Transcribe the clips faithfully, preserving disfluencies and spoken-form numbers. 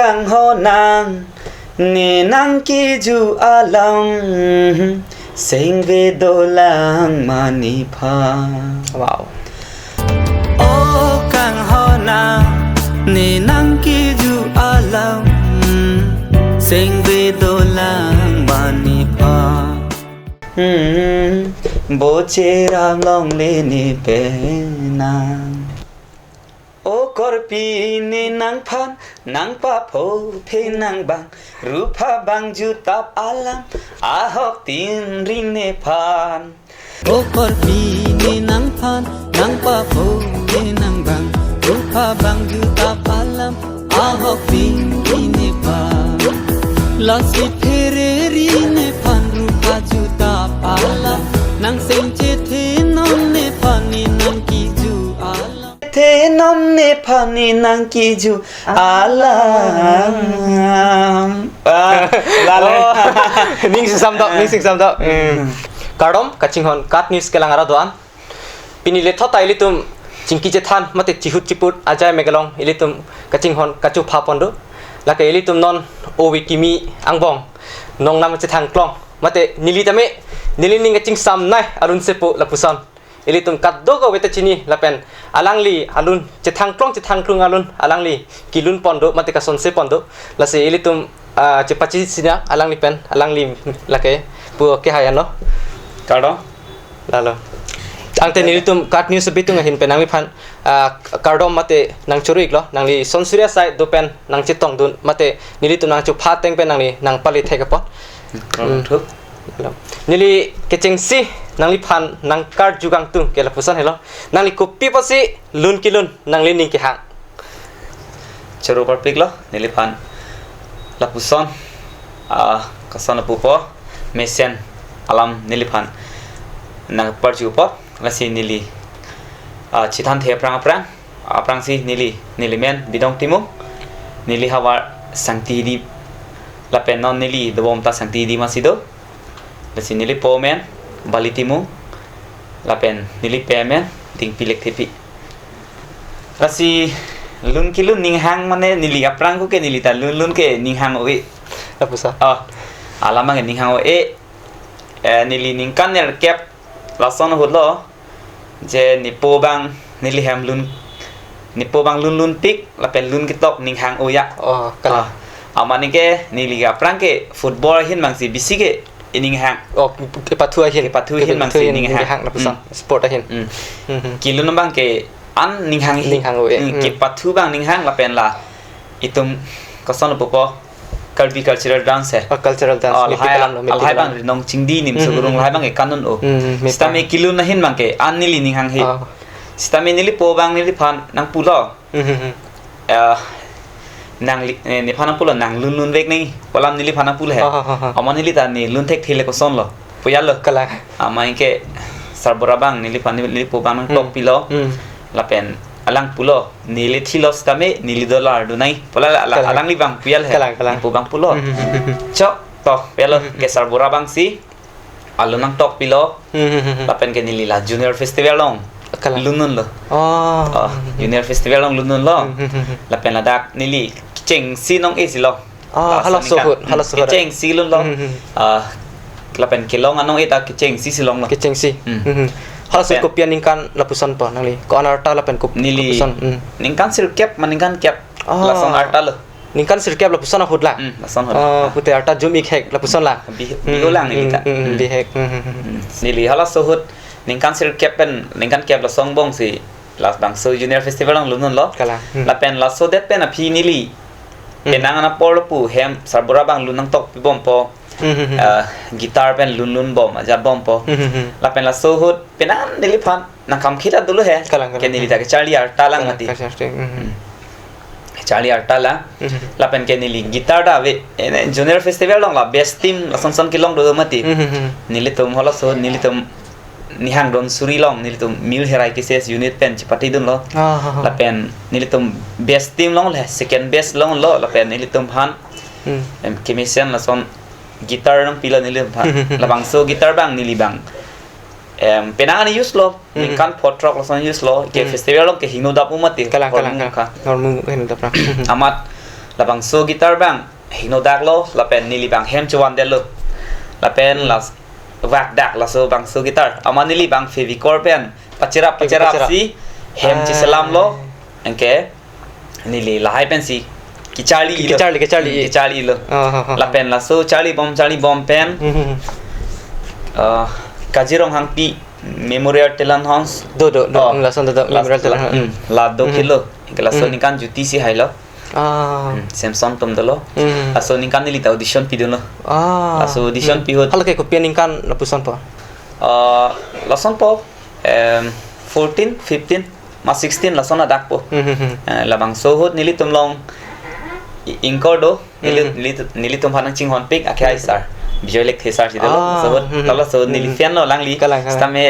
Kanghonang, ne nangkiju alam, sengve dolang ma nephan. Wow. O kanghonang, ne nangkiju alam, sengve dolang ma nephan. Hmm, bocherap longle ne penang. O korpi ne nangphan nangpapho phe nangbang, rup abang jutap alam, ahok tin ri nephan. O korpi ne nangphan nangpapho phe nangbang, rup abang jutap alam, ahok tin ri nephan. Lasi phere ri nephan rup ajutap alam, nang seng chethe non nephan ne nangkiju alam. Thenom nephan ne nangkiju alam. Ah, lale. Oh. Ning sing samdo, ning sing samdo. Hmm. Kardom, kachinghon KAT News kelang arat do-an. Pini lethot ta ilitum chingki chethan mate chihut chiput ajai megalong ilitum kachinghon kachopha pon do. Lake ilitum non ove kimi angbong nongnam chethang klong mate neli tame neli ning kachingsamnei alun sepo lapuson. Ilitum kadokave ta chini lapen alangli alun chethang klong chethang klong alun alangli kelun pon do mate kasonse pon do. Lasi ilitum, ah, chepachi sinya alangli pen alangli lake pu ke hai ano. Kardom. Lalo. Angte nelitum KAT News bitung ahin pen nangliphan, ah, kardom mate nangchoro-iklo, nangli son Surya side do pen nangchetongdun mate nelitum nangchopha ateng pen nangli nangpale thek apot. Kardom. Hmm. Thuk. Lalo. Neli kechengsi nangliphan nangkarju kangtung ke lapuson helo. Nangli kopi apotsi lun kelun nangli ning kehang? Choro parpiklo neliphan lapuson, ah, koson lapupo mesen alam neliphan nangparju apot, lasi neli, ah, chethanthe aphrang aphrang, aphrangsi neli, neli men Bidong Timung, neli havar Sangti Hidi lapen non neli dobom ta Sangti Hidi masi do. Lasi neli po men Bali Timung, lapen neli pe men Dingpi Lekthepi. Lasi lun kelun ning hang mane neli aphrang ko ke neli ta lun lun ke ning hang ove. Lapuson. Oh, alam abang ke ning hang ove. Eh, neli ningkan nerkep lason ahut lo. Je nepo abang neli hem lun, nepo abang lun lunpik lapen lun ketok ning hang ove ya. Oh, kalang. Ah, amat ne ke neli aphrang ke football ahin abangsi bisi ke ining hang. Oh, kepathu ahin. Kepathu ahin abangsi ning hang. Ning hang lapuson. Hmm. Sport ahin. Hmm. Hmm, hmm. Kelun abang ke an ning hang hi. Ning hang ove. Hmm, hmm. Kepathu abang ning hang lapen la itum koson lapupo Karbi cultural dance he. Oh, cultural dance. Oh, mepik alam lo, mepik alam. Lahai abang rinong chingdi nim so gurung lahai abang ke kanun o. Hmm, hmm, mepik. Sitame kelun ahin abang ke an neli ning hang hi. Oh. Sitame neli po abang neliphan nangpulo. Hmm, hmm, hmm. Eh, nangli, eh, nephan nangpulo, nang lun lun vek nang. Pu alam neliphan nangpulo he. Oh, oh, oh, oh. Amat neli ta ne lun thekthe le koson lo pu ya lo. Kalang. Amat ke sarbura abang neliphan neli po abang nangtok pilo. Hmm. Lapen alang pulo, neli thilo sitame neli dollar do nai. Pu la, la, la, kalang. Alangli abang pu ya lo he. Kalang, kalang. Nepo abang pulo. Hmm, hmm, hmm, hmm. Chok, to, pu ya lo, hmm, hmm, ke sarbura abangsi alun nangtok pilo. Hmm, hmm, hmm, hmm. Lapen ke neli la Junior Festival along. Kalang. Lun unlo. Oh. Oh, hmm, hmm, hmm. Junior Festival along lun unlo. Hmm, hmm, hmm, hmm. Lapen ladak neli kechengsi nong-e si lo. Ah, halaso ahut, halaso ahut. Kechengsi lun lo. Hmm, hmm, hmm. Ah, lapen kelong anong-e ta kechengsi si longlo. Kechengsi. Hmm. Hmm, hmm. Halaso ahut kopi aningkan lapuson po nangli? Ko-an arta lapen kop-, neli kopuson? Hmm. Ningkan sirkep ma ningkan kep. Ah. Lason arta lo. Ningkan sirkep lapuson ahut la? Hmm, lason ahut. Oh, ah, pute arta jum-ik hek lapuson la? Bi-, hmm, bilang neli ta. Hmm, hmm, hmm, hmm. Bihek. Hmm, hmm, hmm, hmm. Hmm. Neli halaso ahut ningkan sirkep pen ningkan kep lason angbongsi labangso Junior Festival along lun unlo. Kalang. Hmm. Lapen laso det pen aphi neli. Hmm. Penang an apor lo pu hem sarbura abang lun nangtok pibompo. Hmm, hmm, hmm. Eh, guitar pen lun lun bom, ajat bompo. Hmm, hmm, hmm. Lapen laso ahut penang neliphan nangkam khita dolo he. Kalang, kalang. Ke neli ta kecharli arta lang. Kalang, mati. Kacharli, hmm, hmm. Hmm. Kecharli arta lang. Hmm, hmm. Lapen ke neli guitar ta ave. Ene Junior Festival along la best team lason son kelong do mati. Hmm, hmm, hmm. Nelitum halaso ahut nelitum ning hang don suri along nelitum Mil Herai K C S unit pen chepatedunlo. Ah, ha, ha. Lapen nelitum best team longlo he, second best longlo, lapen nelitum aphan, hmm, em, kemesen lason guitar nangpilo neliphan. Hmm, hmm, hmm. Labangso guitar abang neli abang, em, penang an use lo. Hmm. Ningkan phongo throk lason use lo. Ke, hmm, festival along ke hingno dap-u mati. Kalang, kalang, hormu kalang. Ka. Hormu hingno dap ra. Amat Labangso guitar abang hingno dak lo, lapen neli abang hem chevan det lo. Lapen Hmm. las vak dak laso bangso guitar. Amat neli abang Fevicol pen pacherap Fevicol pacherap pacherap. si hem Ai. cheselam lo. Anke neli lahai pensi kecharli Ke-, lo. kecharli, kecharli. Hmm, kecharli lo. Oh, oh, oh. Lapen laso charli bom, charli bom pen. Hmm, hmm, hmm. Ah, Kazirong Hangpi Memorial Talent Hunt. Do, do, do. Oh, Hmm, lason do, do. las-, Memorial Talent la-, Hunt. hmm, la do Hmm. kilo. Anke laso Hmm. ningkan juti si hai lo. Ah. Hmm, Samson atum dolo. Hmm. Laso ningkan neli ta audition pidun lo. Ah. Laso audition Hmm. pihut. Hala ke kopi aningkan lapuson po? Ah, lason po, em, fourteen, fifteen, ma sixteen lason adak po. Hmm, hmm, hmm. Eh, labangso ahut nelitum along i-, anchor do, neli, Hmm. neli, nelitum aphan nangchinghonpik, akhai Hmm. sir. Bijoy Lekthe sir si dolo. Ah, Laso ahut, hmm, hmm. laso ahut neli Hmm. fan lo alangli. Kalang, kalang. Sitame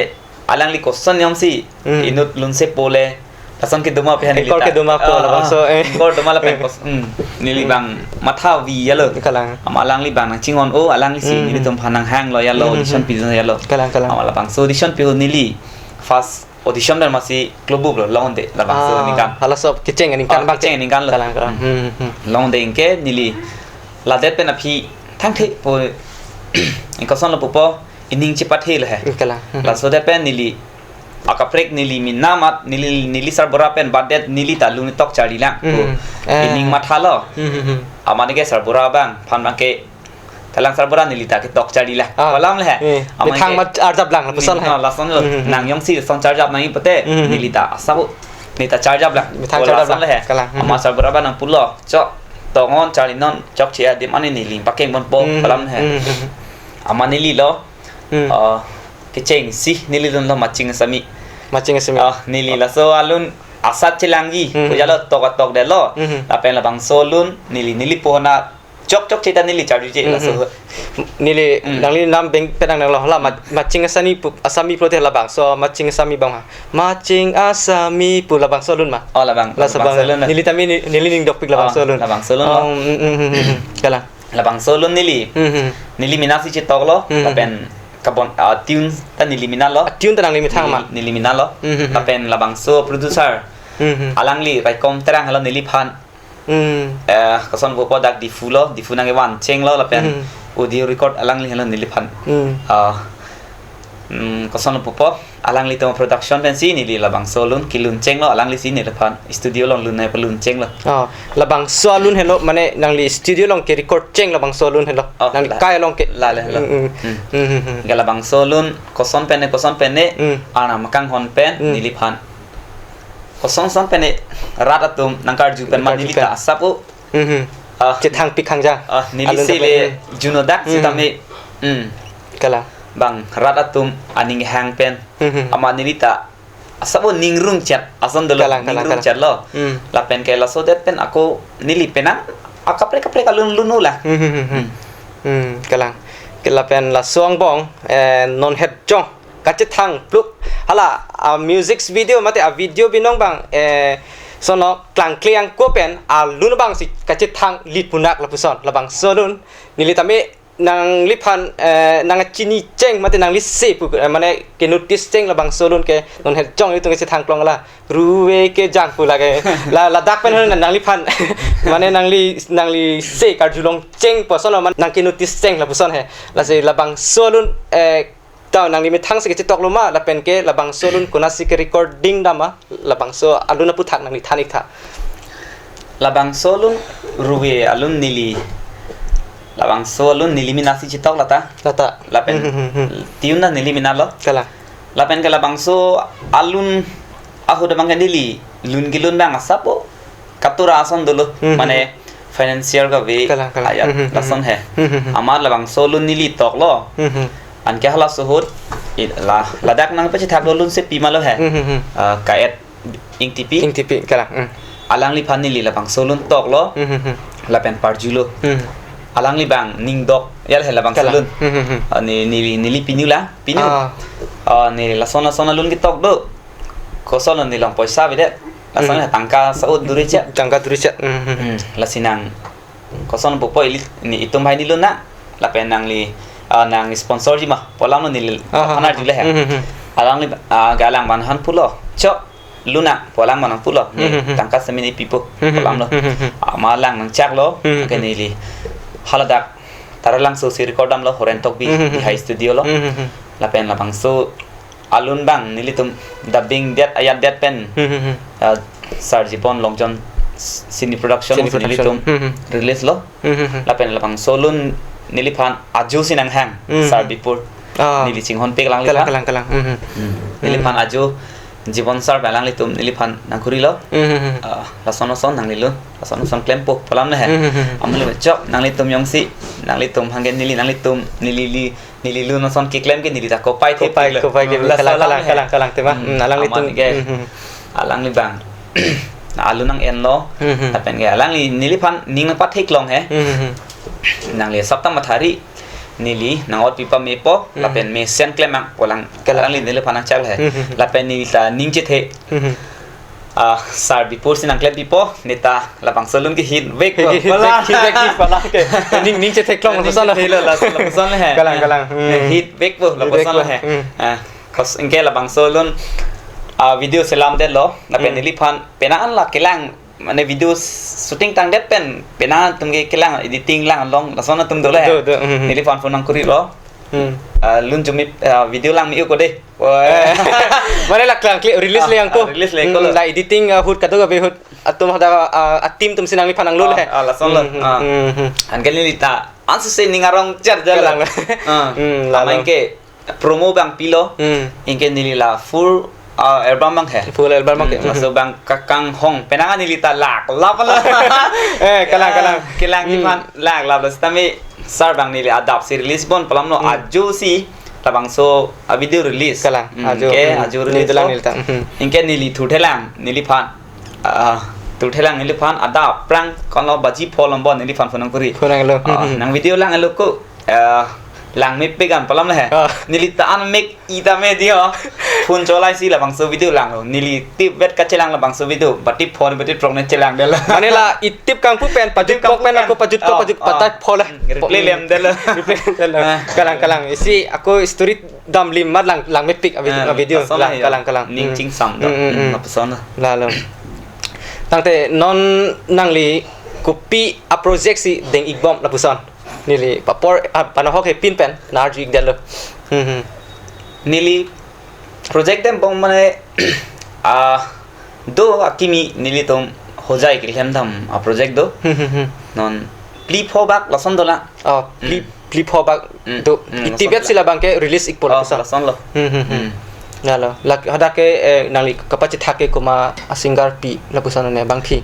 alangli koson niam si Hmm. inut lunsepo le. Lason kedo ma pen neli Anchor ta. kedo ma po, Ah, labangso, ah. eh. Anchor kedo ma lapen Eh. kos-, hmm. Neli Hmm. abang matha vi ya lo. Kalang. Amat alangli abang nangchinghon, oh, alangli si Hmm, hmm. nelitum aphan nanghang lo ya lo, Hmm, hmm, audition hmm. pidun ya lo. Kalang, kalang. Amat labangso audition pihut neli. First audition pen masi klobuk lo, long de, labangso Ah, ningkan. halaso kecheng aningkan Ah, abang kecheng ke? aningkan lo. Kalang, kalang. Hmm. Hmm, hmm, hmm. Long de anke neli ladet pen aphi thangthe po, anke koson lo pupo, ining chepathe lo he. Hmm, kalang. Hmm, hmm. Laso det pen neli akaprek neli mena amat, neli, neli sarbura pen batdet neli ta lun tok charli lang. Hmm. Ko Eh. ining matha lo. Hmm, hmm, hmm. Amat ke sarbura abang, aphan abang ke kalang sarbura neli ta ketok charli lang. Ah. Ko alam le he. Eh. Amat Methang ke mat arjap lang, lapuson Hmm, he. ah, lason lo. Hmm, hmm, hmm. Nang jongsi son charjap nangji pute, Hmm, hmm, hmm. neli ta asap neli ta charjap lang. Methang Ko charjap lason lang. le he. Kalang. Hmm, Amat hmm. sarbura abang nangpulo. Chok, tong non, charli non, chokche adim ani neli pakeng ponpo, Hmm, ko alam hmm, he. hmm, hmm. Amat neli lo, Hmm. ah, kecheng si neli lun lo Maching Asami. Maching Asami. Ah, neli laso alun asat chelangji, Hmm. ko ya lo tok atok det lo. Hmm. Lapen labangso alun neli, neli pohona chok chokche ta neli charjuche Hmm, laso. hmm. Neli Hmm. nangli nam beng pedang nang lo la ma-, Maching Asami pu, Asami pulote labangso Maching Asami abang ha. Maching Asami pu labangso alun ma. Oh, labang, Laso labangso abang. alun. Neli tame ni-, neli ning dokpik labangso Oh, alun. labangso alun Oh, lo. mm, mm, mm, mm, mm. Kalang. Labangso alun neli. Hmm, hmm. Neli mena si chetok lo, Hmm, hmm, lapen hmm. kabon, ah, tune ta neli mena lo. Ah, tune ta nangli methang ma? Neli, neli mena lo. Hmm, hmm, hmm. Lapen labangso producer. Hmm, hmm. Alangli Raikom Terang helo neliphan. Hmm. Eh, koson pupo dak Diphu lo, Diphu nangkevan cheng lo, lapen Hmm. audio record alangli helo neliphan. Hmm. Ah, Hmm, koson pupo, alanglitum production pensi neli labangso alun kelun cheng lo, alangli si neliphan studio along lun nai pelun cheng lo. Oh, labangso alun helo, mane nangli studio along ke record cheng labangso alun helo. Oh, Nangli la-, kai along ke. la, la, la. Hmm, hmm. Hmm. Hmm, hmm, hmm. Ga labangso alun koson pen ne, koson pen ne, Hmm. arnam kanghon pen Hmm. neliphan. Koson son pen ne rat atum nangkarju pen ma Nangkarju neli pen. ta asap o. Mhm. Ah. Chethangpik hangjang. Ah, neli Alun si ta le pen. juno dak Mhm. sitame. Hmm. Kalang. Bang rat atum aning hang pen. Mhm. Amat neli ta asap o ningrung chet ason dolo Kalang, kalang, ningrung kalang. chet lo. Hmm. Lapen ke laso det pen ako neli penang akaprek kaprek alun lun-o la. Hmm, hmm, hmm, hmm. Hmm. Hmm, kalang. Ke lapen laso angbong, eh, non het jong kachethang pluk. Hala, a music video mate a video binong abang, eh, sono klangkle angko pen alun abang si kachethang lit punak lapuson. Labangso alun neli tame nangliphan, eh, nangchini cheng mate nangli se pu, eh, mane ke-notice cheng labangso alun ke non het jong ilitum kachethang klong la. Ruve kejang pu lake. La, ladak pen hon nangliphan. Mane nangli, nangli se karjulong cheng puson mane nangke-notice cheng lapuson he. Lasi labangso alun, eh, ta nangli methang si kachetok lo ma, lapen ke labangso alun konatsi ke-recording dam ma, labangso alun aputhak nangli than-ik tha. Labangso alun ruve alun neli. Labangso alun neli mena si chetok lata. Lata. Lapen Hmm, hmm, hmm, hmm. tune ta neli mena lo. Kalang. Lapen ke labangso alun ahut abang ke neli lun kelun abang asap o katura ason dolo. Hmm, hmm, Mane hmm. financial kave Kalang, kalang. ayat Hmm, hmm, hmm, lason hmm. he. Hmm, hmm, hmm. Amat labangso alun neli tok lo. Hmm, hmm. Anke halaso ahut i-, la, ladak nangpachethak lo alun sepi ma lo he. Hmm, hmm, hmm. Ah, Ka-et Ingtipi. Ingtipi, kalang. Hmm. Alangliphan neli labangso alun tok lo. Hmm, hmm, hmm. Lapen parju lo. Hmm. Alangli abang ning dok ya le labangso Kalang. alun. Hmm, hmm, hmm. Ah, ne, neli, neli pinu la, pinu. Ah. Ah, ne lason lason alun ketok do. Koson alun nelong poisa avedet. Lason Hmm. tangka sa-ut duri chet. Tangka duri chet. Hmm, hmm. Hmm, lasi nang koson pupo ili, ne itum bhai nelun na. Lapen nangli, ah, nang sponsor ji ma. Pu alam lo neli Aha. aphan arju le he. Hmm, hmm, hmm. Alangli, ah, galang abang aphan pulo. Chok, lun nang pu alang ma nangpulo, ne Hmm, hmm, hmm. tangka sitame ne pipo Hmm, hmm, pu alam lo. hmm, hmm, hmm. Ama lang nangchaklo, Hmm, hmm, ke hmm. neli haladak Taralangso si record damlo, Horen Tokbi, Hmm, hmm, hmm, Bihai hmm. Studio lo. Hmm, hmm, hmm. Lapen labangso alun abang nelitum dubbing det ayat det pen, Hmm, hmm, hmm. ah, Sir Jipon Longjon Cine Production Cine si Production. nelitum Hmm, hmm. release lo. Hmm, hmm, hmm. Lapen labangso alun neliphan ajo si nanghang, Hmm, Sir hmm. Bipur. Ah. Neli chinghon pek Kalang, alangliphan. kalang, kalang. Hmm, hmm. Hmm. Neliphan Hmm. ajo Jipon Sir pen alanglitum neliphan nangkurilo. Hmm, hmm, hmm. Ah, lason lason nanglilun, lason lason klempo pu alam le he. Hmm, hmm, hmm. Amonit chok nanglitum jongsi, nanglitum hangke neli, nanglitum, neli li, neli lun lason keklem ke neli ta kopai the Kopai, pik lo. kopai ke Hmm, laso kalang, alam kalang, le he. kalang, kalang tema. Hmm, Hmm, alanglitum. amonit ke Hmm, hmm. alangli abang alun nang-enlo. Hmm, hmm. Lapen ke alangli neliphan ning nangpatheklong he. Hmm, hmm, hmm. Nangli sap ta mathari, neli nang-ot pipa mepo, Hmm. lapen mesen klem nang pu alang Kalang. alangli neliphan nangchak le he. Hmm, hmm, hmm. Lapen neli ta ning chethe. Hmm, hmm. Ah, Sir Bipur si nangklem pipo, ne ta labangso alun ke hit vek ko. Hit vek, hit vek, hit vek, kalang ke. Ning, ning chetheklong Ning lapuson lo. chetheklong lapuson he. Kalang, kalang. Hmm. Hit vek po Hit lapuson vek po. he. Hmm. Ah, kos anke labangso alun, ah, video selam detlo, lapen Hmm. neliphan penang an la kelang, mane video shooting tangdet pen, penang atum ke kelang, editing lang along, lason atum dolo he. Do, do, hmm, hmm. Neliphan phone nangkurilo. Hmm. Ah, lun jumi, ah, video lang mi ko de. Wah. Eh, mane la klang kle release Ah, le yang ko. ah, release le Hmm, ko lo. la editing, ah, ahut kadokave ahut atum hadak, ah, a team atum si nangliphan nanglo Ah, le he. ah, lason lo. Hmm, hmm, Ah. hmm, hmm. Anke neli ta ansi se ning arong cher jalo. Kalang. Ah. Hmm, Lamai lalo. ke promo abang pilo. Hmm. Anke neli la full, ah, album abang he. Full album abang Hmm, ke. laso Hmm. abang kakanghong. Penang an neli ta lak lap lo. Eh, kalang, Ah, kalang. kelang Hmm. tiphan lak lap lo. Sitame Sir abang neli adap si release bon pu alam lo. Hmm. Ajo si labangso a video release. Kalang, Hmm, ajo. ke Hmm. ajo Neli release dalang lo. neli ta. Hmm. Anke neli thurthelang neliphan. Ah, thurthelang neliphan adap aphrang konlo baji pho lombo neliphan phone nangkuri. Phone nanglo. Ah, Hmm, hmm. nang video lang elo ko. Ah, lang mepik an pu alam le he. Ah. Neli ta an mek ita me dio. Phone cholai si labangso video lang lo. Neli tip vet kachelang labangso video. Bati phone bati trong ne chelang detlo. Mane la itip kangpu pen, pajut Itip kok pen kangpu ako pen. pajut kok Oh, pajut oh. patai pho le. Hmm, replay lem detlo. Replay lem detlo. Ah. Kalang, kalang. Isi ako story dam lim mat lang, lang mepik a vi-, Ah, a video. lason Lang, he, kalang, kalang. Ning Hmm. chingsam do. Hmm, hmm, Hmm, hmm. lapuson lo. Lalo. Tangte non nangli kopi a project si deng-ik bom lapuson. Neli papor, ah, panohok he pin pen, nang arju-ik detlo. Hmm, hmm. Neli project dem bom mane, ah, do akimi nelitum hojai keklem dam a project do. Hmm, hmm, hmm. Non phli pho bak lason dolang. Oh, phli, Hmm. phli pho bak Hmm. do. Hmm, Itip lason vet dolang. si labang ke release-ik po Oh, lapuson. lason lo. Hmm, hmm, hmm. Hmm. Lalo, lak-, hadak ke, eh, nangli kapachethak ke komat a singer pi lapuson ne bangphi.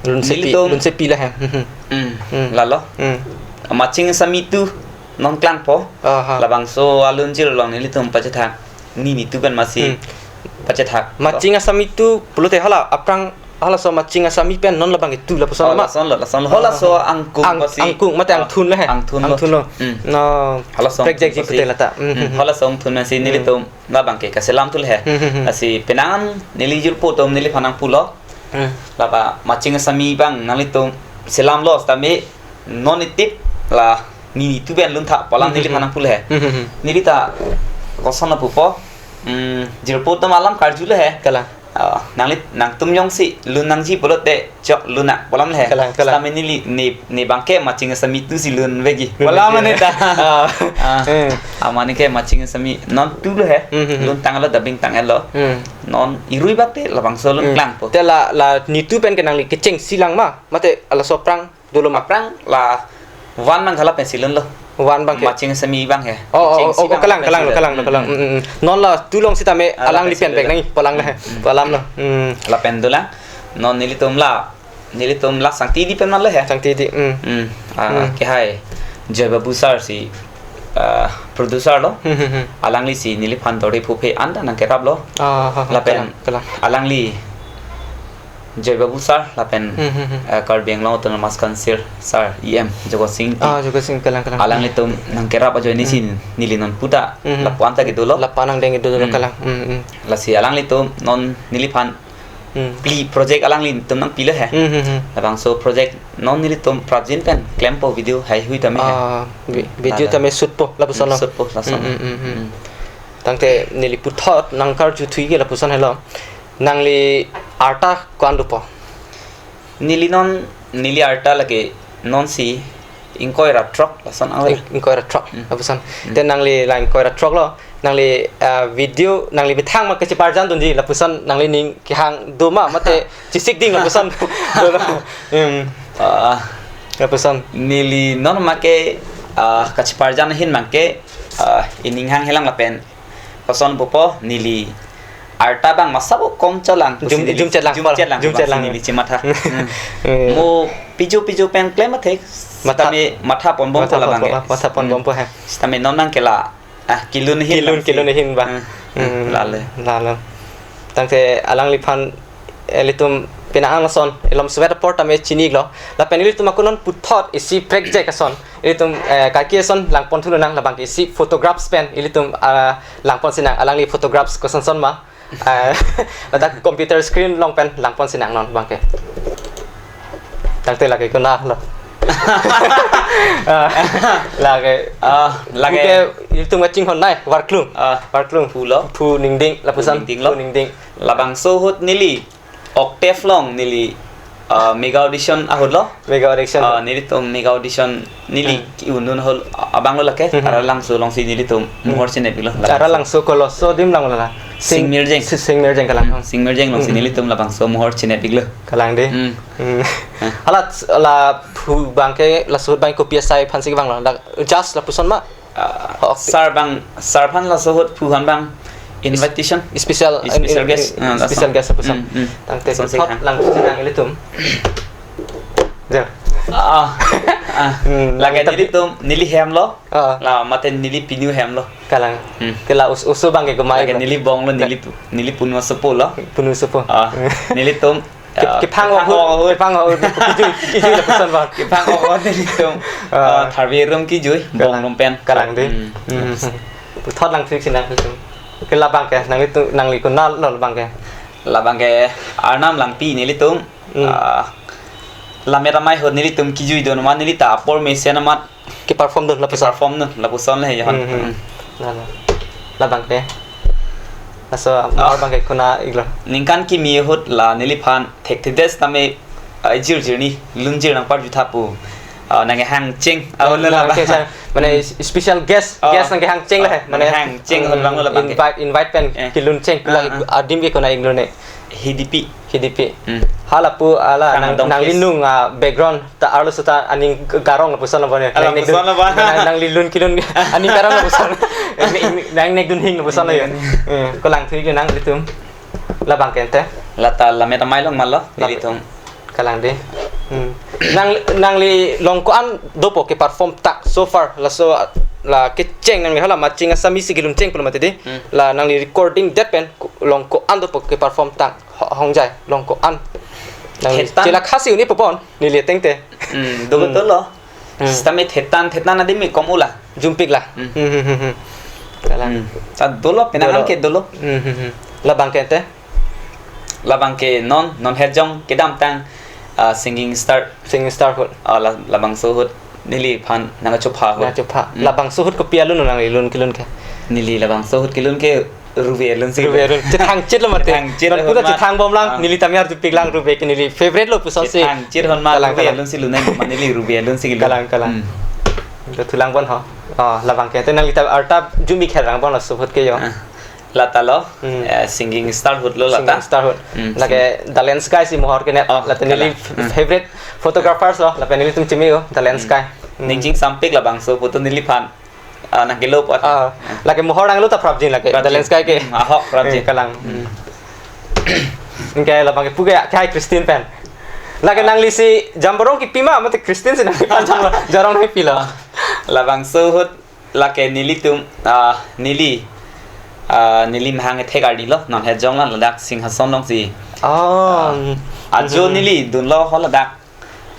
Lunsepi, Nelitum. Lunsepi le he. Hmm, hmm. Hmm. Hmm. Lalo. Hmm. Matching Asami tu non klangpo. Aha. Labangso alun jir along nelitum pachethak. Nini tu pen masi Hmm. pachethak. Matching Asami tu pulote hala aphrang halaso Matching Asami pen non labang ke tu lapuson Oh, ma. lason lo, lason lo. Halaso Ah. angkung Ang-, pasi. angkung mate Ah, angthun le he. angthun lo. Angthun lo. Hmm. No. Halaso Prek angthun jek ji pasi. pute lata. Hmm, Hmm, hmm, hmm. halaso angthun masi Hmm. nelitum labang ke kaselam tu le he. Hmm, hmm, hmm. Lasi penang an neli jirpo atum neliphan nangpulo. Hmm. Lapa Matching Asami abang nanglitum selam lo sitame non itip la nini tu pen luntha pu alam Hmm, hmm, neliphan hmm. nangpu le he. Hmm, hmm, hmm. Neli ta koson lapupo. Hmm, jirpo atum alam karju le he. Kalang. Ah, nangli, nangtum jongsi lun nangji pulote chok lun nang pu alam le he. Kalang, kalang. Sitame neli ne, ne bang ke Matching Asami tu si lun vekji. Lun Pu alam vekji. mane ta. Ah. Ah. Hmm. Amani ke Matching Asami non tu le he. Hmm, hmm, hmm. Lun tanglo, dubbing tanglo. Hmm. Non irui bak te labangso lun Hmm. klangpo. Te la, la nitu pen ke nangli kechengsi lang ma, mate halaso aphrang dolo ma? Aphrang la one abang hala pensi lunlo. One abang ke? Matching Asami abang he. Oh, oh, Kechengsi oh, oh, abang kalang, pensi kalang, lo. kalang, Hmm, kalang. hmm. Hmm, hmm. Non la tu along sitame Ah, la alangli pensi pen lo. bek nang, pu alang le he. Hmm. Pu alam lo. Hmm. Lapen dolang. Non nelitum la, nelitum la Sangti Di pen ma le he. Sangti Di, hmm. Hmm. Ah, Hmm. ke hai. Joy Babu sir si, ah, producer lo. Hmm, hmm, hmm. Alangli si neliphan dori phuphe anta nangkerap lo. Ah, ha, ha, Lapen kalang, kalang. alangli Joy Babu sir lapen, Hmm, hmm, hmm. eh, Karbi Anglong Autonomous Council sir, E M Jogo Singh Ti. Ah, Jogo Singh, kalang, kalang. Alanglitum nangkerap ajoine si Hmm. neli non puta Hmm, hmm. lapu anta kedo lo. Lapu nangdeng kedo lo Hmm. kalang. Hmm, hmm. Lasi alanglitum non neliphan Hmm. phli project alanglitum nangpi le he. Hmm, hmm, hmm. Labangso project non nelitum prapjin pen klempo video haihui tame he. Ah, vi-, video Lalo. tame shoot po lapuson lo. Hmm, shoot po lason. Hmm, hmm, hmm, hmm. Hmm. Tangte neli puthot nangkarjuthui ke lapuson helo. Nangli arta ko-an dopo? Neli non, neli arta lake non si ingkoi ra throk lason ang. Ing-, ingkoi ra throk. Hmm. Lapuson. Hmm. Te nangli la ingkoi ra throk lo. Nangli, ah, video, nangli methang ma kacheparjan dunji, lapuson nangli ning kehang do ma, mate chesik ding lapuson. Hmm. Ah. Lapuson. Neli non ma ke, ah, kacheparjan ahin ma ke, ah, ining hanghelang lapen. Koson pupo neli arta abang masa bo kom cholang. Jum-, pusi neli jumchet lang jumchet pala, lang jumchet pusi lang. Neli chematha. Hmm. Hmm. Mo piju piju pen klem athek. Matha. Sitame matha ponbompo labang ke. Matha ponbompo he. Sitame non abang ke la. Ah, kelun ahin. Kelun, kelun ahin ba. Hmm. Hmm. Lale. Lale. Tangte alangliphan ilitum penang ason, ilom suet apor tame chini lo. Lapen ilitum ako non puthot isi project ason. Ilitum, eh, kaki ason langpon thulonang labang ke isi photographs pen. Ilitum, ah, langpon sinang alangli photographs koson son ma. Ah, ladak computer screen along pen langpon sinang non abang ke. Tangte lake kona lo. Ah, lake. Ah, lake. Ke ilitum kachinghon nai, Warklung. Ah. Warklung. Phu lo. Phu Ningding, lapuson. Phu Ningding lo. Phu Ningding. Labangso ahut neli Octave along neli, ah, mega audition ahut lo. Mega audition. Ah, nelitum mega audition neli Hmm. ki-un-un ahut abang lo lake. Hmm. Aralangso alongsi nelitum Hmm. mohor chinepiklo. Aralangso koloso adim lang lo la. Sing-, Singmirjeng. Si-, Singmirjeng kalang. Hmm, Singmirjeng alongsi Hmm. nelitum labangso mohor chinepiklo. Kalang de. Hmm. Hmm. Ah. Hala la phu abang ke laso ahut abang kopi asai aphansi vanglo. La judge lapuson ma. Ah, Ho, ok. Sir abang, sir aphan laso ahut phu aphan abang invitation. Special, Special in, guest. in, Ah, special lason. Guest lapuson. Hmm, hmm. Tangte Lason si thot hang. Lang sinang ilitum. Ja. Ah. Ah. Hmm, Lake nangtum nelitum, neli hem lo. Ah. La mate neli pinu hem lo. Kalang. Hmm. Ke la os-, oso abang ke gemai Lake ba. Neli bong lo, Ka- neli pu-, neli punu asopo lo. Punu asopo. Ah. Hmm. Nelitum Ke-, Ah, kephang kephan ok ahut, ok ahut. Kephang ok ahut, kijui, kijui lapuson ba. Kephang ok ahut nelitum. Ah. Ah, tharve arum kijui, Kalang. Bong arum pen. Kalang de. Hmm. Hmm. Puthot lang trik sinang ilitum. Ke labang ke, nanglitum, nangli kona lo labang ke. Labang ke Arnam Langpi nelitum. Hmm. Ah, Lammet Amei ahut nelitum kijui dun ma neli ta apor mesen amat Ke-perform dun lapuson. Ke-perform dun lapuson le he Johan. Hmm, hmm. Hmm. La, la. Labang ke. Laso Oh. abang ke kona iklo. Ningkan kimi ahut la neliphan thekthedet tame, ah, jirjirni lunjir nangparjutha pu. Ah, nangkehang cheng. Ah, Oh, la, la, la. Ke sa, mane Hmm. special guest, Oh. guest nangkehang cheng le he. Oh, Mane nangkehang cheng ahut Hmm, abang lo labang ke. Invite, invite pen Eh. kelun cheng Ah, la ah. adim ke kona iklo ne. Hidipi. Hidipi. Hmm. Hala pu ala Kang nang, Adong nangli Chris. Nung, ah, background ta arlo seta aning garong lapuson lo bone. Ala Nang nek dun, puson lo ba. nang, nangli lun kelun aning garong lapuson. Nang, nang, nang nek dunhing lapuson lo yo. Nang nek dunhing. Eh, ko lang thui ke nanglitum. Labang ke ante. Lata Lammet Amei along ma lo, Lammet. Nelitum. Kalang de. Hmm. Nang, nangli along ko-an dopo ke-perform ta so far laso la kecheng nangli hala Maching Assamese kelun cheng pulo mati di. Hmm. La nangli recording det pen ko-, along ko-an dopo ke-perform ta. Ho-, hongjai along ko-an. Nang Thetan. Chila khasi un-e pupon, neli ateng te. Hmm, do Hmm. betul lo. Hmm. Sitame thetan, thetan adim mi kom ula. Jumpik la. Hmm. Hmm, hmm, hmm, hmm. Kalang. Hmm. Sa dolo, penang Dolo. An ke dolo. Hmm, hmm, hmm. Labang ke ante? Labang ke non, non hejong kedamtang, ah, singing star. Singing star ahut. Ah, la-, labangso ahut. Neliphan nangchopha ahut. Nangchopha. Hmm. Labangso ahut kopi alun nangli lun kelun ke? Neli labangso ahut kelun ke Ruve alun si Ruve lun. Alun. Chethang chit lo mate. Chethang chit Non ahut puta mat. Chethang bom lang, Ah. neli tame arjupik lang Ruve ke neli favorite lo puson si. Chethang chit ahut mat Kalang, Ruve kalang. Alun si lun nang ma neli Ruve alun si lun. Kalang, kalang. Hmm. Ito thulang bon ho. Oh, labang ke. Te nangli ta arta jumi kherang bon laso ahut ke yo. Ah. Lata lo, Hmm. eh, singing star ahut lo lata. Singing star ahut. Hmm, Lake sing- Dalen Sky si mohor ke net. Oh, Lata neli kalang. Hmm. favorite photographers lo. Lapen nelitum chimi o, Dalen Hmm. Sky. Hmm. Ning chingsampik labangso photo neliphan. Ah, nangkelo po ata. Ah, lake mohor nanglo ta prapjin lake. Prapjin. Dalen Sky ke. Hmm, ahok prapjin. Eh, kalang. Hmm. Anke labang ke pu ke, ke hai Christine pen. Lake Ah. nangli si Jamborong kipi ma, mate Christine si nangli pan Jamborong, Jamborong nangpilo. Ah, labangso ahut lake nelitum, ah, neli, ah, neli mahang ethek ardi lo, non hejong la ladak Singhason along si. Oh. Ah, ajo Hmm. neli dunlo ho ladak.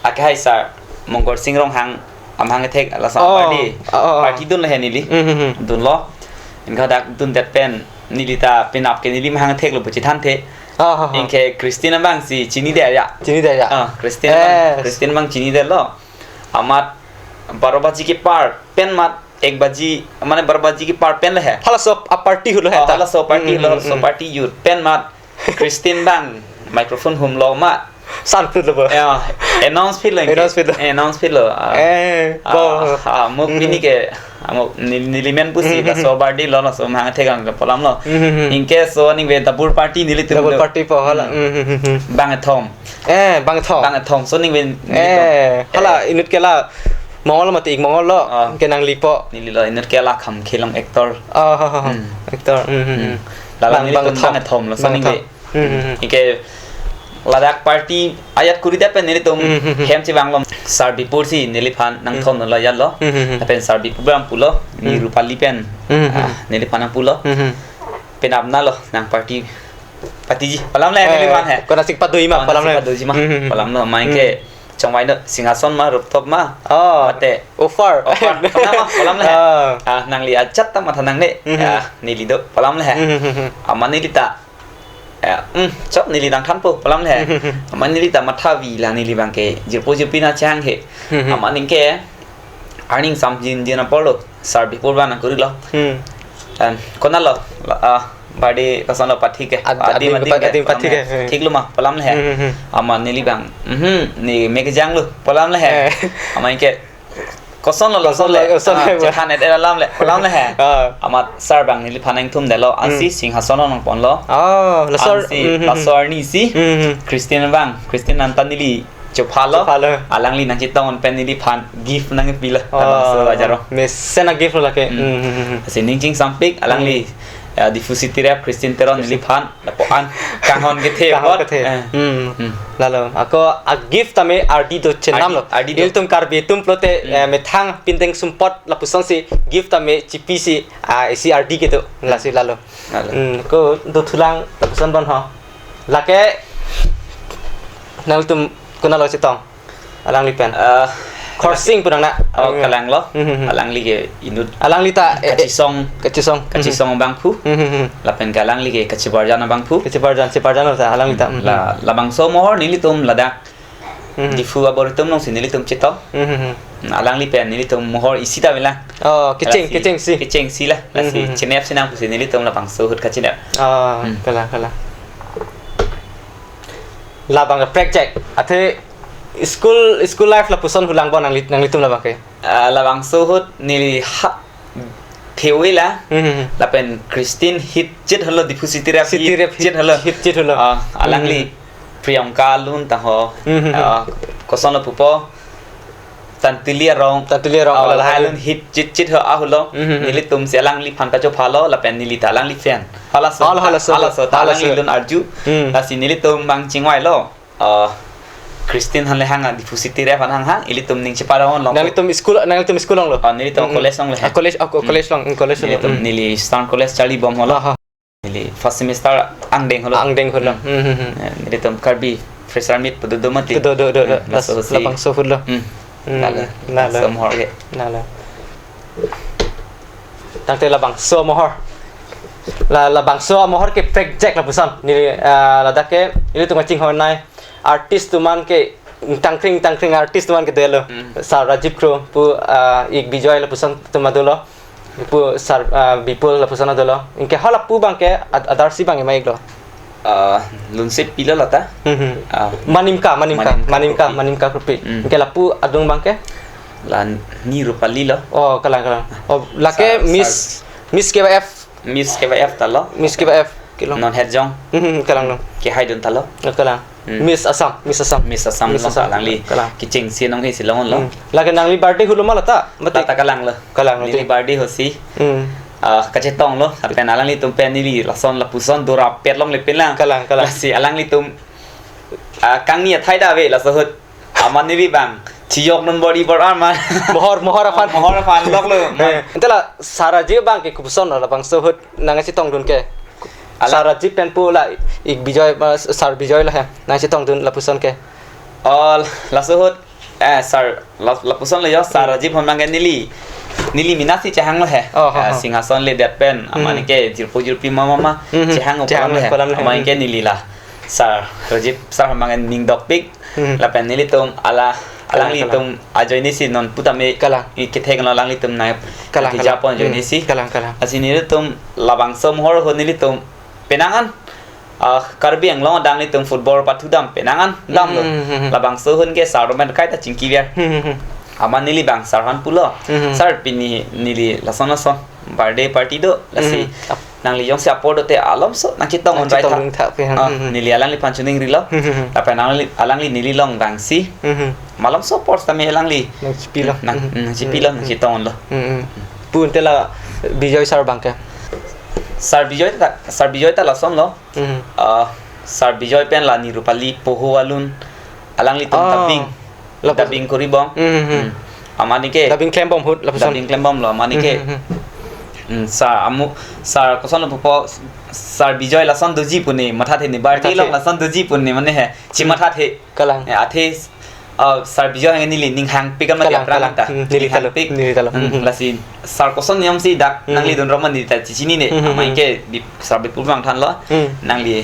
Ake hai sir, Mongkor Sing Ronghang amahang ethek laso Oh, party. Oh, oh, oh. Party dunlo he neli. Hmm, hmm, hmm. Dunlo. Anke dak dundet pen neli ta penap ke neli mahang ethek lo pu chethanthe. Oh, oh, oh. Anke Christine abang si chinidet ya. Chinidet ya. Ah, Christine Eh. abang, Christine abang chinidet lo. Amat baro baji kepar pen mat ek baji, mane baro baji kepar pen le he. Halaso a party ahut lo he Oh, ta. halaso party Hmm, lo, hmm, halaso hmm. party ahut pen mat Christine bang microphone humlo ma. San plut lo bo. Ya, announce philo. Announce philo. Announce philo. Ah, eh, ah, bo. Ah, mo pini ke, ah, mo neli, neli men pusi, laso birthday lo, laso mahang thegang polam lo. Hmm, hmm, hmm. Anke so ningve double party nelitum. Double party po hala. Hmm. Hmm, hmm, hmm, hmm. Bang kethom. Eh, bang kethom. Bang kethom. So ningve nelitum. Eh, hala, eh, inut ke la Mongol mati ik Mongol lo. Ah. Ke nangli po. Neli lo inut ke la Khamkhelong actor. Oh, ha, ha, ha. Hmm. Actor. Hmm, hmm, hmm. Lalo bang, nelitum bang kethom. Bang kethom lo. So bang ningve kethom. Hmm, hmm, hmm. Anke ladak party ajat kuri det pen nelitum, hmm, hmm, hmm, hem chevanglo. Sarbipur si neliphan nangthom, hmm, lo ajat lo. Hmm, hmm, hmm. Lapen Sarbipur bang pulo, ni, hmm, Rupali pen. Hmm, hmm, ah, hmm. Neliphan nangpulo. Hmm, hmm. Penap na lo nang party, party ji. Polam le, eh, neliphan he. Konat si padoi ma, oh, polam le. Nasi padoji ma. Hmm, hmm, hmm. Polam lo, main, hmm, ke chongvai no, Singhason ma, rooftop ma. Oh. Mate. Offer. Offer. Polam ma, polam le. Ah. Ah, nangli ajat ta matha nangne. Hmm, hmm. Ah, neli do, polam le. Hmm, hmm, hmm, hmm. Amat neli ta Ya, hmm, chok neli nangthanpo, polam le. Amat neli ta matha vi la neli bang ke jirpo jirpi na chang he. Hmm, hmm. Amat ningke earning sam jin jin apor lo, Sarbipur bang nangkuri lo. Hmm. Em, konat lo, la, ah, birthday koson lo pathik ke. Ad-, adim, adim, adim ke, adim pathik ke. Polam le. Hmm. Thik lo ma, polam le. Hmm, hmm, hmm. Amat neli bang, mhm, ne me kejang lo, polam le. Eh. Amat ningke Koson lo, koson lo, koson lo, koson lo, ah, chethan et alam le, alam le he. Ah. Amat sar bang neliphan nangthum detlo, hmm, ansi Singhason lo nangponlo. Oh, laso ar-, ansi, mhm, laso arni si, mhm, Christine bang, Christine anta neli chophalo. Chophalo. Alangli nangchetong pen neliphan gift nangpilo. Oh, labangso ajat lo. Mesen a gift lo lake. Hmm. Hmm, hmm, hmm. Ansi ning chingsampik, alangli, hmm, ya, Diphu City Rep Christine Teron neliphan lapu-an kanghon kethe. Kanghon apot. Kethe. Eh. Hmm. Hmm. Lalo, ako a gift tame ardi do chenam lo. Ardi, ardi do. Ilitum Karbi atum pulote, hmm, eh, methang pindeng sumpot lapuson si gift tame chipisi, ah, isi ardi kedo. Hmm. Lasi lalo. Lalo. Hmm, ko dothulang lapuson bon ho. Lake nangtum konat lo chetong. Alangli pen. Eh, Khorsing pu nang na. Oh, kalang lo. Hmm, hmm, hmm. Alangli ke inut. Alangli ta, eh, eh, kachisong. Kachisong. Kachisong abangphu. Hmm, hmm, hmm. Lapen ke alangli ke kachibarjan abangphu. Kachibarjan, chibarjan lo ta alangli ta. Hmm, hmm, hmm. La, labangso amohor nelitum ladak. Hmm. Diphu abor atum along si nelitum chetong. Hmm, hmm, hmm. Alangli pen nelitum amohor isi ta bilang. Oh, kecheng, lasi, kecheng si. Kecheng si la. Hmm, lasi, hmm, hmm, chenep si nang pusi nelitum labangso ahut kachenep. Oh, hmm, kalang, kalang. Labang ke project. Athe school, school life lapuson hulang bon nangli, nanglitum labang ke? Ah, labangso ahut neli ha thewe la. Hmm, hmm, hmm. Lapen Christine hit chit holo, Diphu City Rep, City Rep hit chit holo. Hit chit holo. Ah, alangli, hmm, hmm, Priyanka Lun ta ho. Hmm, hmm, hmm. Ah, koson lo pupo. Tantuli arong. Tantuli arong, oh, alala alun hit chit chit ho ahulong. Hmm, hmm, hmm. Nelitum si alangliphan kachophalo, lapen neli ta alangli fan. Halaso, hal-, halaso, halaso ta halaso. Alangli lun arju. Hmm. Lasi nelitum bang chingvai lo. Ah, Christine aphan le hang, Diphu City Rep aphan hang hang, ilitum ning cheparong lo. Nanglitum school, nanglitum school along lo? Ah, nelitum, hmm, college along le. Ah, college, ah, ko-, hmm, college along, hmm, college along. Nelitum, hmm, neli Eastern College charlibom holo. Ah, ha. Neli first semester angdeng holo. Angdeng holo. Hmm. Hmm, hmm, hmm. Eh, nelitum Karbi fresher meet pu do do mati. Do, do, do, do. Hmm, las-, laso si. Labangso ahut lo. Hmm. Hmm, lalo. Lalo. Laso amohor ke. Lalo. Tangte labangso amohor. La, labangso amohor ke project lapuson. Neli, ah, ladak ke, ilitum kachinghon nai. Artist atum an ke, tangkring, tangkring artist atum an ke dolo. Hmm. Sar Rajiv Kro pu, ah, Ik Bijoy lapuson atum an dolo. Pu Sar, ah, Bipul lapuson an dolo. Anke hala pu bang ke ad-, adarsi bang ema ik lo. Ah, Lunset Pilo lata. Hmm, hmm. Ah, Manimka, Manimka, Manimka, Manimka Kropi. Manimka Kropi. Hmm. Anke lapu adung bang ke? La ni Rupali lo. Oh, kalang, kalang. Oh, lake Sar, Miss, Sar. Miss K Y F. Miss K Y F ta lo. Miss K Y F, kilo. Non Herjong. Hmm, hmm, kalang lo. Kehaidun ta lo. Oh, kalang. Hmm. Miss Assam, Miss Assam. Miss Assam. Miss lo Assam. Alangli. Kalang. Kechengsi nong he si long lo. Hmm. Lake nangli birthday ahut lo ma lata? Mati. Lata kalang lo. Kalang lo. Neli birthday ahutsi. Hmm. Ah, kachetong lo. Lapen alanglitum pen neli lason lapuson dora pet longle pen lang. Kalang, kalang. Lasi alanglitum, ah, kangni athai ta ave laso ahut. Amat neli bang chiyok non bor-i bor-an ma. Mohor, mohor aphan. Mohor aphan lok lo. Eh, ante la Sar Rajiv bang ke kopuson lo labangso ahut nangchetongdun ke? Ala- Sar Rajiv pen pu la Ik Bijoy, ma, Sar Bijoy lo he. Nangchetongdun lapuson ke? Oh, laso ahut, eh, Sar, la-, lapuson lo yo, Sar, hmm, Rajiv aphan bang ke neli, neli mena si chehang lo he. Oh, eh, oh, oh. Singhason le det pen, hmm, amat ningke jirpo jirpi mama ma, hmm, hmm, chehang, chehang polam lo he. Polam lo he. Amat ningke, hmm, neli la Sar Rajiv sar aphan bang ke ning dokpik. Hmm. Lapen nelitum ala, kalang, alanglitum, kalang, ajoine si non putame, kalang, i kethek lo alanglitum na, kalang, kalang, kejapon ajoine, hmm, si. Kalang, kalang. Lasi nelitum labangso amohor ahut nelitum penang an, ah, Karbi Anglong adang nelitum football pathudam penang an damlo. Hmm, hmm, hmm, hmm. Labangso ahut ke sar amen kaita chingki ver. Hmm, hmm, hmm. Amat neli abang sar aphan pulo. Hmm, hmm. Sar, pini neli lason lason birthday party do, lasi Hmm, hmm. Ap- nangli jongsi apor dote malomso nangchetong Nangchetong unrai tha. Ring tha pe, hmm, Ah, hmm, hmm. Neli alangliphan choningrilo. Hmm, hmm, hmm. Lapen alangli, alangli neli along vangsi. Hmm, hmm. Malomso apor sitame alangli Nangchipilo. Nang, Hmm, hmm. Nangchipilo, Hmm, hmm. Nangchetong unlo. Hmm, hmm. Pu ante la Bijoy sar abang ke? Sar Bijoy ta, sar Bijoy ta lasonlo. Hmm. Ah, sar Bijoy pen la Nirupali Poho alun, alanglitum Ah. dubbing. Lapu- Dubbing koribom. Hmm, hmm, hmm. Hmm. Amat neke Dubbing klembom ahut lapuson. Dubbing klembomlo, amat neke. Hmm, hmm, hmm. Hmm, sar amu, sar kosonlo pupo, sar Bijoy lason doji pu ne mathathe ne, birthday Mathathe. Along lason doji pu ne mane he, chi Hmm. mathathe. Kalang. Ya, athe, ah, sar Bijoy anke neli ning hangpik kan mati Kalang, apran kalang. Ta. Hmm, neli Ning talo, hangpik. Neli talo. Hmm, Hmm, hmm. Lasi sar koson niam si dak Hmm. nangli dun roma neli ta chichinine. Hmm, hmm, Amat hmm. Ke Bip-, sar Bipul abang thanlo. Hmm. Nangli,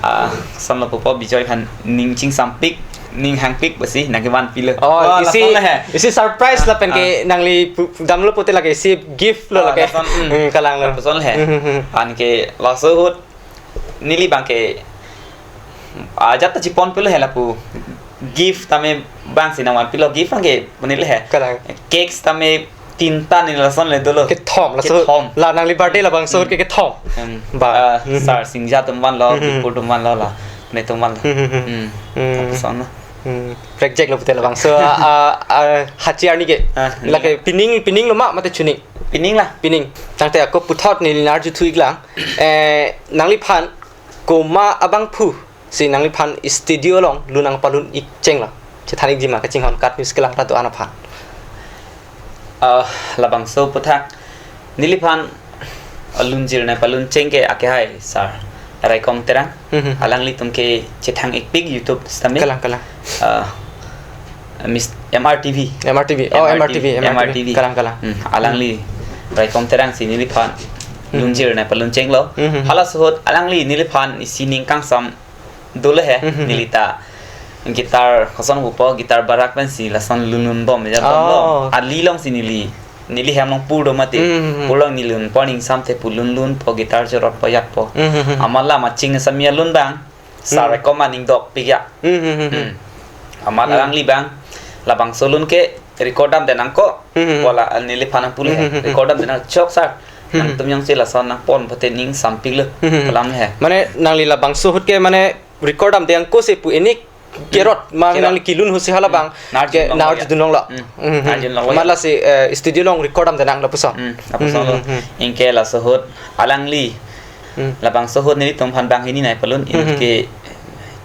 ah, kosonlo pupo Bijoy aphan ning chingsampik, ning hangpik basi nangkevan pilo. Oh, Oh, isi, lason le he. Isi surprise Ah, lapen ke ah. Nangli pu-, damlo pute lake isi gift lo Ah, lake. Lason, hmm. Hmm, kalanglo. Lapuson le he. Hmm, hmm, hmm. Anke laso ahut neli abang ke ajat ta chipon pilo he lapu. Gift tame abang si nangvan pilo, gift anke pu neli he. Kalang. Cakes tame tinta neli lason le dolo. Kethom, laso Kethom. La nangli birthday labangso ahut ke kethom. Hmm. Ba. Ah, Hmm. Sar Singja atum vanlo, Hmm. Bipul atum vanlo la. Netum vanlo. Hmm, hmm, hmm. Hmm. Hmm. Lapuson lo. Hmm. Project lo pute labangso, ah, ah, ah, hachi arni ke. Ah, Lake pining, pining lo ma mate chuning? Pining la. Pining. Tangte ako puthot neli nangarjuthu iklang. Eh, nangliphan komat abangphu si nangliphan studio along lun nangpalun ik chenglo? Chethan ikji ma kachinghon KAT News kelang ta do-an aphan. Ah, labangso aphuthak neliphan, ah, lunjir nangpalun cheng ke akehai sar Raikom Terang. Hmm, hmm. Alanglitum ke chethang ikpik YouTube sitame. Kalang, kalang. Ah, Miss M R T V. M R T V. Oh, M R T V, M R T V. M R T V. Kalang, kalang. Hmm, alangli Raikom Terang si neliphan Hmm. lunjir nangpalun chenglo. Hmm, hmm, hmm. Halaso ahut alangli neliphan isi ning kangsam dolo he, Hmm, hmm, hmm. Neli ta guitar, koson pupo, guitar barak pensi lason lunlunbom ya Oh. Bomlo. Ali along si neli, neli hem along pur do mati. Hmm, hmm, hmm. Pur along neli lunpo, ning samthe pu lunlunpo, guitar chorotpo, yakpo. Hmm, hmm, hmm. Amat la Maching Asami alun abang, sar Hmm. Raikom aning dokpik ya. Hmm, hmm, hmm, hmm. Hmm. Amat Hmm. alangli abang, labangso alun ke record damde nangkok, Hmm, hmm. Wala, ah, neliphan nangpu le he. Hmm, hmm, hmm, hmm. Record damde nangkok sar. Hmm, hmm. Nangtum jongsi lason nangpon pute ning sampiklo. Hmm, hmm, hmm. Kalang he. Mane nangli labangso ahut ke mane record damde nangkok si pu enik kerot Hmm. mang Kerot. Nangli kelun ahut si hala abang Hmm. Nangarjulonglo. Nangarjulonglo. Hmm. Hmm, hmm. Nangarjulonglo. Amat lasi, eh, studio along record damde nang lapuson. Hmm. Lapuson lo. Hmm, hmm, hmm. Anke laso ahut alangli. Hmm. Labangso ahut nelitum aphan banghini nangpalun, Hmm, inut hmm. ke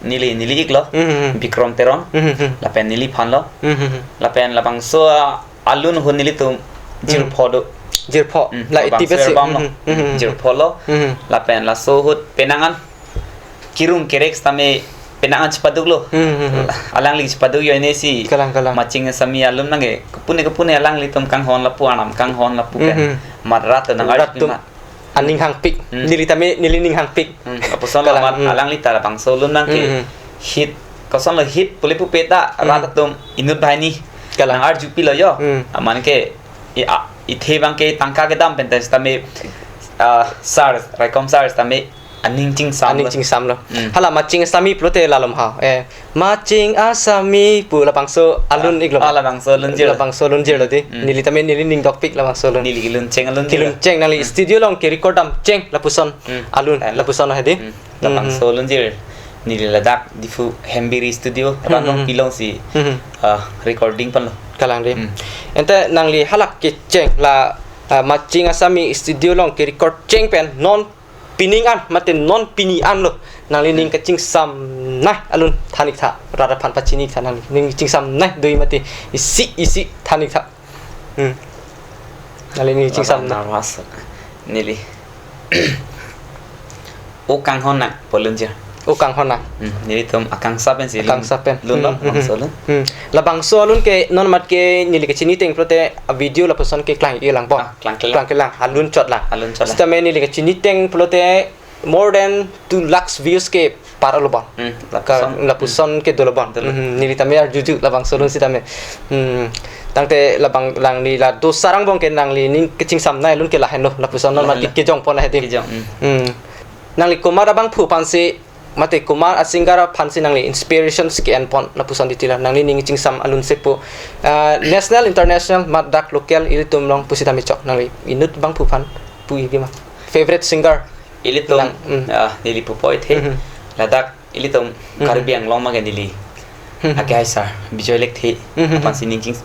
neli, neli iklo. Hmm, hmm, hmm. Bikrom Teron. Hmm, hmm, hmm. Lapen neliphan lo. Hmm, hmm, hmm. Lapen labangso, ah, alun ahut nelitum Hmm. Jirpho do. Jirpho. Hmm. La labangso iti besi. Erbam lo. Hmm, hmm, hmm. Jirpho lo. Hmm, hmm. Lapen laso ahut penang an kerung kerek sitame penang an chepaduklo. Hmm, hmm, hmm. Alangli chepaduk ajoine si Kalang, kalang. Maching Asami alun abang ke kapune kapune alanglitum kanghon lapu, anam kanghon lapu Hmm, kan. Hmm. Amat rat nang Rat arju atum. Mat. Aning hangpik. Hmm. Neli tame, neli ning hangpik. Hmm. Lapuson Kalang, amat hmm. Alangli ta labangso alun abang ke Hmm, hmm. Hit, kosonlo hit pule pupe ta Hmm. Rat atum inut banghini Kalang. Nangarju pilo yo. Hmm. Amat ke i, a, ithe abang ke tangka kedam pen ta sitame, ah, sar, Raikom sar sitame aning chingsamlo. Aning chingsamlo. Hmm. Hala Maching Asami pulote lalom ha. Eh, Maching Asami pu labangso alun Ah, iklo. Ah, labangso lunjir. Labangso lunjir lo di. Hmm. Neli tame neli ning dokpik labangso alun. Neli kelun cheng alun Kelun cheng nangli Hmm. studio along ke record dam cheng lapuson Hmm. Alun Alun. Lapuson hedi. Hmm. Hmm, Labangso hmm. Lunjir. Neli ladak Diphu Hembiri Studio Hmm, Rangkong hmm. Pilong si Hmm, hmm. Ah, recording ponlo. Kalang di. Hmm. Ante nangli halak kecheng la, ah, Maching Asami studio along ke record cheng pen non pining an, mate non pini an lo. Nangli ning Hmm. kachingsamnei alun than ik tha, rat aphan pachini ik tha nangli. Ning chingsamnei dui mate isi isi than ik tha. Hmm. Nangli ning chingsamnei. Nervous. Neli. O kanghon nang po lunjir. O kanghon nang. Hmm, nelitum akangsa pen si lun. Akangsa pen. Lun lo, Hmm, hmm, labangso hmm. Lun. Hmm. Labangso alun ke non mat ke neli kachini ateng pulote a video lapuson ke klang-ik lang po. Ah, klangkle lang. Klangkle lang, alun chot lang. Alun chot lang. Sitame neli kachini ateng pulote more than two lakhs views ke par lo bon. Hmm, Ka-, lapuson. Lapuson Hmm. Ke dolo bon. Dolo. Hmm, neli tame arjuju labangso alun sitame. Hmm. Tangte labang nangli la do sarang bong ke nangli ning kachingsamnei alun ke lahenlo. Lapuson non Lahenlo. Mati kejong pon hedi. Kejong, hmm. Hmm. Nangli komat abangphu aphansi, mate komat a-singer aphansi nangli inspirations ke-enpon lapuson titila, nangli ning chingsam alunsepo, ah, national, international, mat dak local, ilitum along pusitame chok, nangli inut abangphu aphan pu-ik ma. Favorite singer? Ilitum, lang, mm. Ah, neli pupo ithe. Mhm. Ladak ilitum, mhm, Karbi Anglong ma ke neli. Mhm. Akehai sir, Bijoy Lekthe. Mhm. Aphansi ning ching-,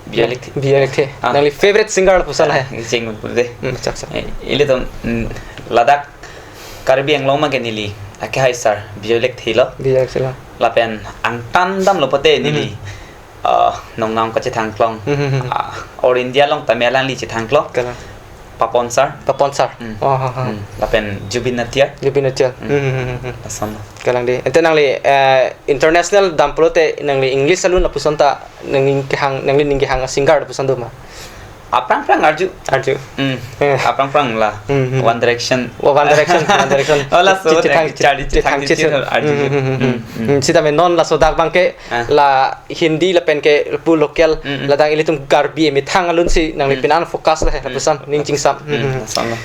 Bijoy Lekthe. Bijoy Lekthe. Ah. Nangli favorite singer lapuson lahai? Cheng pute. Hmm, chak, chak. Eh, ilitum, mm, ladak Karbi Anglong ma ke neli akehai sir, Bijoy Lekthe lo. Bijoy Lekthe lo. Lapen angtan damlo pute neli. Mhm. Ah, nongnang kachethang klong. Mhm, mhm. Ah, All India along tame alangli chethang klong. Kalang. Papon sir. Papon sir. Hmm. Oh, ha, ha. Hmm. Lapen Zubeen Nautiyal. Zubeen Nautiyal. Hmm. Hmm, hmm, hmm, hmm. Lason lo. Kalang dei. Ante nangli, eh, international dam pulote nangli English alun lapuson ta nangning kehang, nangli ning kehang singer lapuson do ma? Aphrang phrang arju. Arju. Hmm. Eh. Aphrang phrang la. Hmm, hmm. One Direction. Oh, One Direction, One Direction. Oh, laso chethang, chethang, chethang, chethang, chethang, chethang, arju. Hmm, hmm, hmm, hmm, hmm. Hmm. Hmm, sitame non laso dak abangke, ah, la Hindi lapen ke pu local, mm, mm, ladak ilitum Karbi emethang alunsi nangli, mm, pine an focus lahai, mm, lapuson ning chingsam. Mm, mm, mm, lason lo.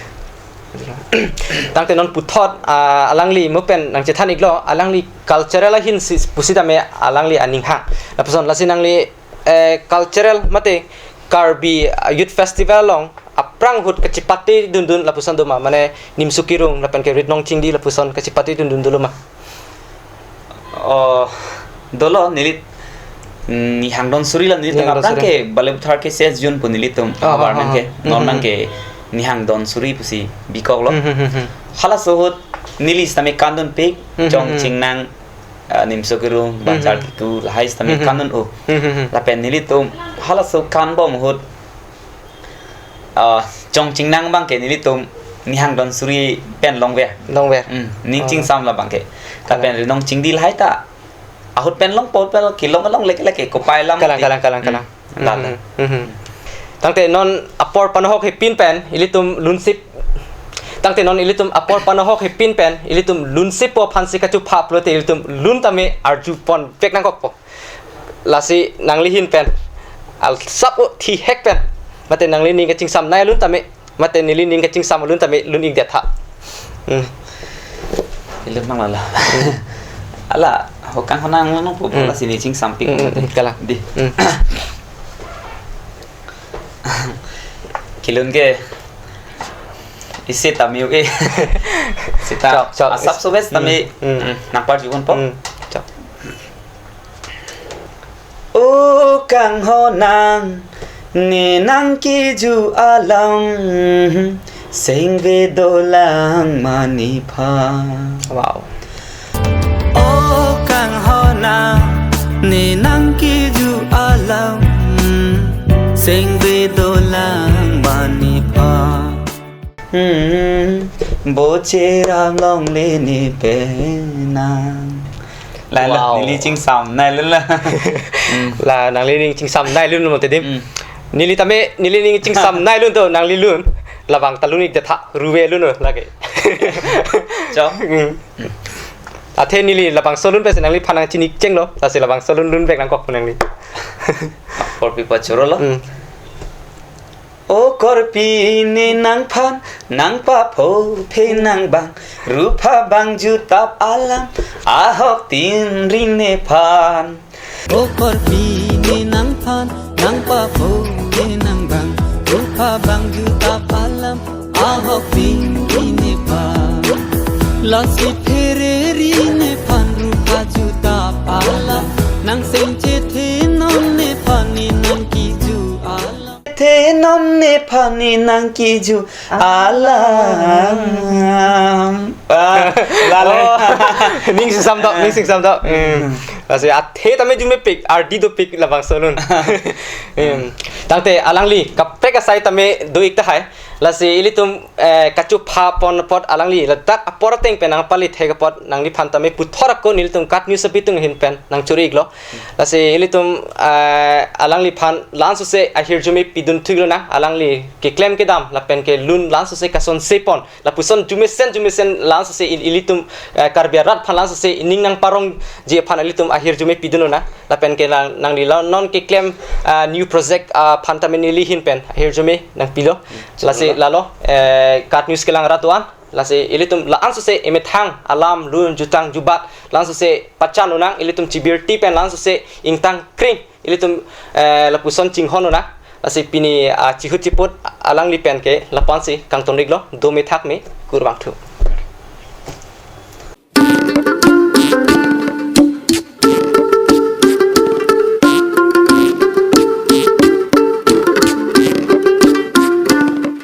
Tangte non puthot, ah, alangli mo pen nangchethan-iklo, alangli cultural ahinsi pusitame alangli aning hang. Lapuson lasi nangli, eh, cultural mate Karbi, ah, Youth Festival along aphrang ahut kachepate dundun lapuson do ma, mane nimso kerung lapen ke rit nong chingdi lapuson kachepate dundun dolo ma? Oh, dolo neli, mm, nihang don suri la nelitum. Nihang don suri. Aphrang ke Balipathar ke ses June pu nelitum, oh, havar, oh, nang ke, oh, non, mm, nang ke nihang don suri pusi bikoklo. Mm, mm, mm, mm. Halaso ahut neli sitame kandunpik, mm, mm, chong, mm, chingnang, ah, nimso kerung, mm, banjar, mm, keku, lahai sitame, mm, mm, kandun-o. Mm, mm, mm. Lapen nelitum halaso kanbom ahut, ah, chong chingnang abangke nelitum nihang don suri pen longver. Longver. Hmm, ning, oh, chingsam labangke. Kalang. Lapen rit nong chingdi lahai ta ahut pen longpo, pen kelong along leke leke kopai alam. Kalang, ti. Kalang, kalang, hmm, kalang. Lalo. Hmm, hmm, hmm. Tangte non apor panohok hepin pen ilitum lunsip. Tangte non ilitum apor panohok hepin pen ilitum lunsepo aphansi kachupha pulote ilitum lun tame arjupon vek nangkokpo. Lasi nangli ahin pen, al sap-o thihek pen, mate nangli ning kachingsamnei alun tame, mate neli ning kachingsam alun tame lun-ikdet tha. Hmm. Ilun mang lala. Hmm. Ala, ho kangho nang nang po, hmm, lasi ne chingsampik, hmm, hmm, mate, hmm, kalang. Dei. Hmm. Kelun ke isi tame-o e. Sita. Chok, chok. Asap sobes tame, hmm, hmm, nangparjupon po. Hmm. Chok. O kanghonang, ne nangkiju alam, sengve dolang ma nephan. Wow. O kanghonang, ne nangkiju alam, sengve dolang ma nephan. Hmm, bo cherap longle ne penang. La, la, wow, neli chingsamnei alun la. Hmm. La, nangli ning chingsamnei alun lo mate dim. Hmm. Neli tame, neli ning chingsamnei alun to, nangli lun. Labang ta lun-ikdet tha, ruve lun lo, lake. Chok. Hmm. Athe neli labangso alun pensi nangliphan nangchini chenglo, lasi labangso alun lun vek nangkok nangli. Apor pi pachoro lo. Hmm. O korpi ne nangphan, nangpapho phe nangbang, rup abang jutap alam, ahok tin ri nephan. O korpi ne nangphan, nangpapho phe nangbang, rup abang jutap alam, ahok tin ri nephan. Lasi phere ri nephan, rup ajutap alam, nang seng chethe non nephan, ne nangkiju alam. The non nephan ne nangkiju alam. Ah, lale. Oh. Ning chingsam do, ning chingsam do. Hmm. Lasi athe tame arjumepik, ardi dopik labangso alun. Hmm. Tangte alangli kaprek asai tame do-ik tahai. Lasi ilitum, eh, kachupha pon apot alangli ladak apor ateng pen nangpali thek apot nangliphan tame puthot ako nelitum KAT News abitung ahin pen nangchoro-iklo. Lasi ilitum, eh, alangliphan la-an sose ahirjume pidun thuklonang, alangli keklem kedam lapen kelun la-an sose kasonse pon, lapuson jumesen jumesen la-an sose il-, ilitum, eh, Karbi arat aphan la-an sose ining nangparongji aphan ilitum ahirjume pidunlonang, lapen ke nang, nangli la non keklem, ah, new project, ah, aphan tame neli ahin pen ahirjume nangpilo. Lasi lalo, eh, KAT News kelang rat do-an. Lasi ilitum la-an sose emethang alam lun jutang jubat la-an sose pachan unang, ilitum chibirti pen la-an sose ingtang kring ilitum eh, lapuson chinghon unang. Lasi pini ah, chihut chiput alangli pen ke lapu-an si kangtonriklo, dome thakme, kurvangthu.